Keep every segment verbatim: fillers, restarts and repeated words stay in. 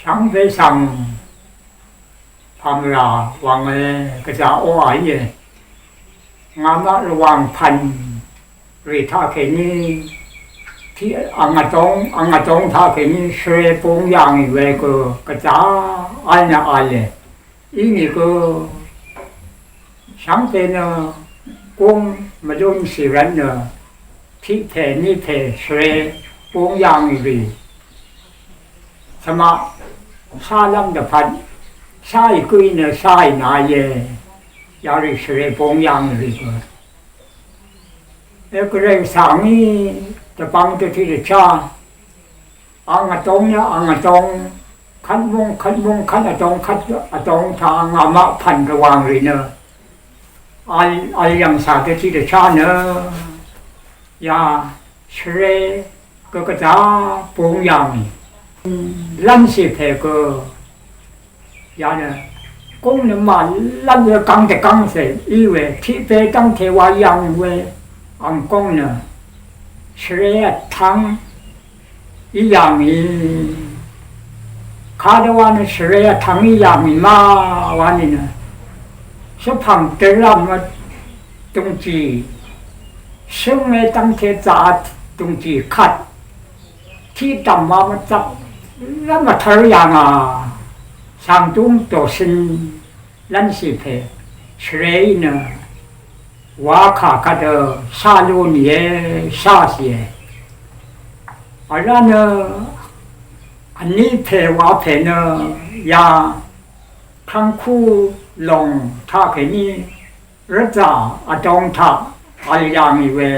Shvngbe svng pàmvrà wàngé gvzà oqà íe. Ngàmaq Rvwàng pv̀n rì taqkèní tiq ang vdóng ang vdóng taqkèní shvre búng yà ngì we gø gvzà v́l nø v̄le. Inìgø shvngbe nø gúng mvlúnshì rvt nø tiq pè ní pè shvre búng yà ngì rì. Svmaq shálv́m dvpvt sháì gǿí nø sháì nàíe. Yarì shvre búng yà ngì rì gø. Gvray svngí dvbvng dø tiqdvchá ang vdóng nø ang vdóng kvt múng kvt múng kvt vdóng kvt vdóng taq ngàmaq pv̀n Rvwàng rì nø vl vl yv̀ngcà dø tiqdvchá nø ya shvre gø gvzà búng yà ngì. Lv́nshì pè gø ya nø gúng nø màlv́m we gvng dvgvng cè í we tiq pè dv́ngte wa yv̀ng we ang gúng nø shvre vtvng í yà ngì. Kadø wa nø shvre vtvng í yà ngì ma wa nìnø shvpv̀ng dvrv̀m vdùng jì shǿng we dv́ngte zaq vdùng jì kvt tiqdv̀m wa mvzvp lv́m vtvr yà ngà. Sàngdúng dòshøn lv́nshì pè shvreí nø wakà kvt dø shá lú nìe sháshìe. Vrá nø vní pè wa pè nø ya Tvngkú lòng taqkèní rvzà vdóng taq vl yà ngì we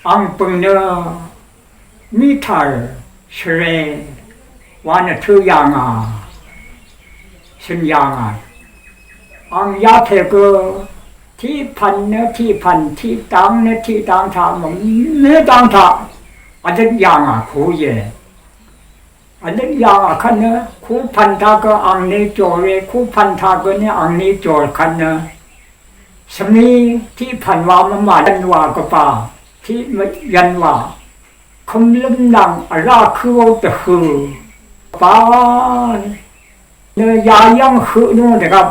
ang bø̀ng nø mítàr shvre wa nø tø̄ yà ngà shø̀n yà ngà. Ang yapè gø tiq pv̀n nø tiq pv̀n tiq dang nø tiq dang taq mvmé dang taq vdøt yà ngà ku íe. Vløt yà ngà kvt nø ku pv̀n taq gø angni jòre ku pv̀n taq gø ni angni jòr kvt nø svmi tiq pv̀n wa mvmà yv̀n wà gvbà tiq mvyv̀n wà kømlǿm nvng vrá kø̄ ó dvhø̀ gvbà nø yayv́ng høq nú dvgvp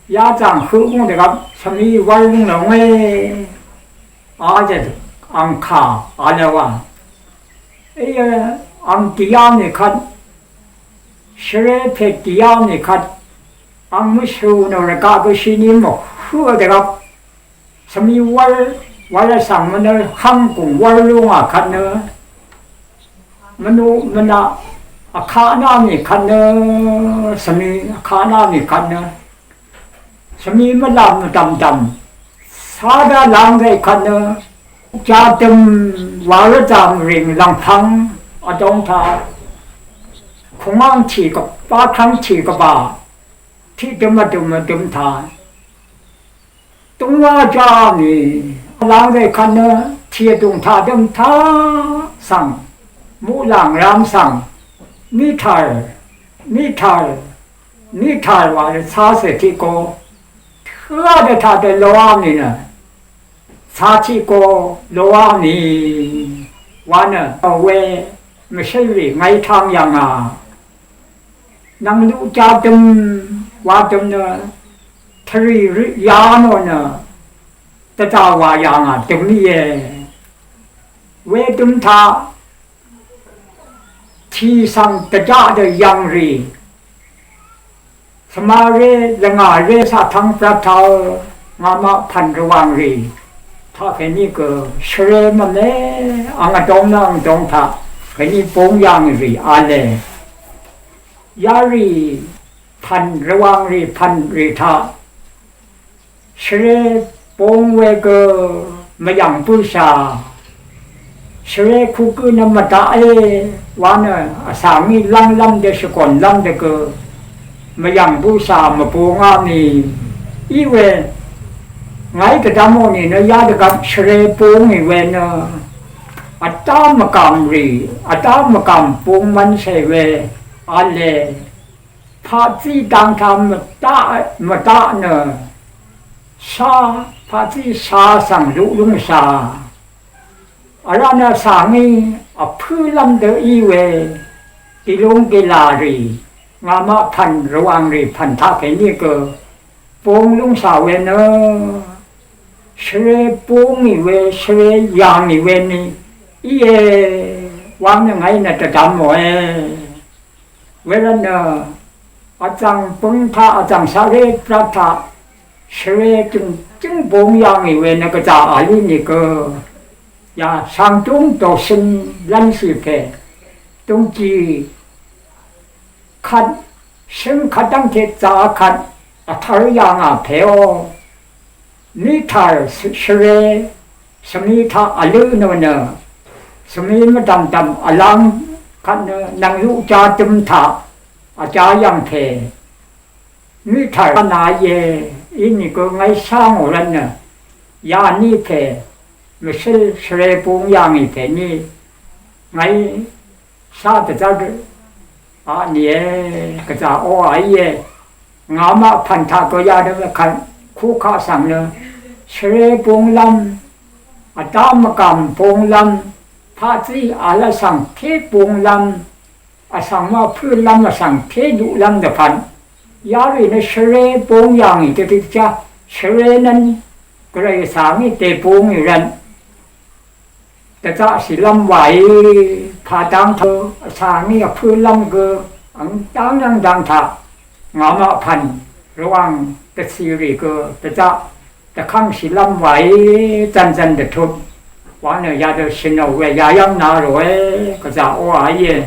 yazàng høq nú dvgvp svmi wv́l lúng lòngé. Adø angkà alvwà íe ang dìá nì kvt shvré pè dìá nì kvt ang mvshø̀ nò rvgaq gø shini mvhǿ dvgvp svmi wv́l wv́l vsvng mvnø hv́ng gùng wv́l lú ngà kvt nø mvnuq mvnaq vkaq nà nì kvt nø svmi vkaq nà nì kvt nø svmi mvlàm mvdv̀mdv̀m sá dá lang dv́ kvt nø jadøm wa rvzà mvrìng lv̀ngpv̄ng vdóng taq kùngáng tì gvbá kv́ng tì gvbà tiqdøm vdøm vdøm taq dúngwá já mì lang dv́ kvt nø tì vdùng taq døm taq svng muqlàng ram svng mítàr mítàr mítàr wa rvcá cè tiq go tǿá dvtaq dø loá mì nø cà tiq go loá mì wa nø we mvshǿl rì ngàí tang yv̀ngà nvng luq jadøm wa døm nø tvrì rø ya mò nø dvdà wà yà ngà døm íe. Wedøm taq tì svng dvjaq dø yv̀ng rì svmaré lvngàré saqtvng pvraktaø ngàmaq pv̀n rvwàng rì taqkèní gø shvré mvme ang vdóng nvng vdóng taq kèní búng yà ngì rì ale. Yarì pv̀n rvwàng rì pv̀n rì taq shvré búng we gø mvyv̀ng bǿshà shvré kugǿ nø mvdaqé wa nø vsvng í lv́nglv́m dø shvgònlv́m dø gø mvyv̀ng bǿshà mvbungá mì í we ngàí dvdvm ò nìnø yadvgvp shvré búng ì we nø vdá mvgàm rì vdá mvgàm bung mvnshè we ale. Paqzí dang taq mvdaq mvdaq nø shá paqzí shá svng luq lúngshà vrá nø svng í vpǿlv́m dø í we Ilúng gilà rì, ngàmaq pv̀n rvwàng rì pv̀n taq kèní gø bung lúngshà we nø shvré bung ì we, shvré yàng ì we ni íe. Wang nø ngàí nø dvdvm mòe. Wervt nø vzv̀ng bøng taq, vzv̀ng shaqré brat taq shvré jø̀ngjǿng bung yàng ì we nø gvzà vlí nìgø, yà shvngdúng dòshøn lv́nshì pè dungji kvt, shǿng kvt dv́ngte za kvt vtvr yà ngà pèó. Mítàr shvré svmi taq vlǿ nò nø, svmi mvdv̀mdv̀m vlv́ng kvt nø nv̀ng yuqja døm taq vjá yv̀ng pè mítàr nà íe. Inìgø ngàí shá ngò rvt nø, yaní pè mvshǿl shvré bung yà ngì pè ní ngàí shá dvzv́r a nìe. Gvzà oqà íe. Ngàmaq pv̀n taq gø yadø kvt kukaq svng nø shvré bunglv́m, vdá mvgàm bunglv́m, paqzí vl vsvng té bunglv́m, vsvng mvpǿlv́m, vsvng té luqlv́m dvpvt yarì nø shvré bung yà ngì dø dø já. Shvré nvn gvray vsvng í dèbung ì rvt dvzaqshìlv́m wàí, pàdang tø vsvng í vpǿlv́m gø ang dang nvng dang taq ngàmaq pv̀n rvwàng dvcìrì gø dvzaq dvkv́ngshìlv́m wàí, zv̀nzv̀n dvtut wa nø yadø shø̀nò we yayv́ng na ròe. Gvzà oqà íe.